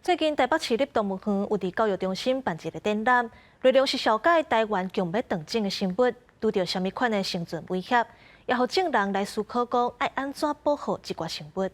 最近台北市立動物園有佇教育中心辦一个展覽，內容是紹介台灣強欲斷種的生物，拄著啥物款的生存威脅，也予眾人來思考講愛按怎保護這寡生物。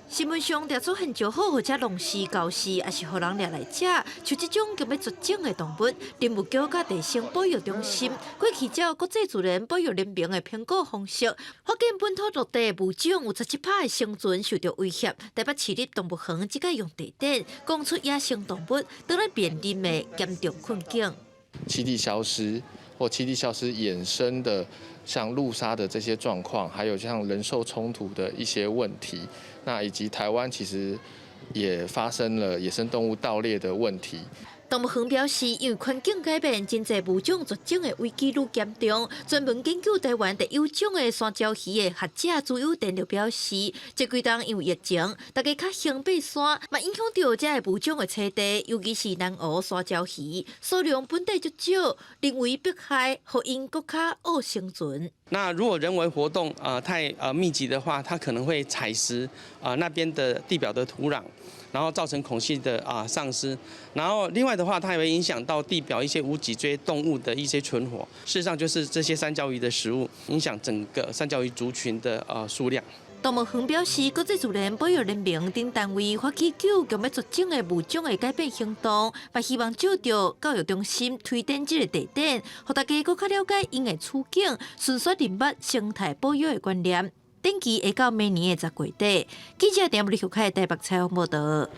新聞上常出現石虎或者龍獅、猴獅，抑是予人掠來食，像這種強欲絕種的動物，林務局佮地生保育中心過去照國際自然保育聯盟的評估方式，發現本土陸地物種有17趴的生存受著威脅。台北市立動物園這擺用地展講出野生動物當咧面臨的嚴重困境。棲地消失或棲地消失衍生的像路殺的這些狀況，還有像人獸衝突的一些問題，那以及台灣其實也發生了野生動物盜獵的問題。動物園表示，因為環境改變，真濟物種絕種的危機愈嚴重。專門研究台灣特有種的山椒魚的學者朱友田就表示，這幾冬因為疫情，大家較興爬山，嘛影響著這个物種的棲地，尤其是南湖山椒魚數量本底就少，人為迫害，予𪜶閣較惡生存。那如果人為活動太密集的話，它可能會採食那邊的地表的土壤，然後造成孔隙的喪失。然後另外的話，它也會影響到地表一些無脊椎動物的一些存活。事實上，就是這些山椒魚的食物，影響整個山椒魚族群的數量。動物園表示，國際自然保育聯盟等單位發起救強欲絕種的物種的改變行動，嘛希望藉著教育中心推展這个地展，予大家閣較了解𪜶的處境，順紲認捌生態保育的觀念。展期會到明年的10月底。記者陳立秀凱台北採訪報導。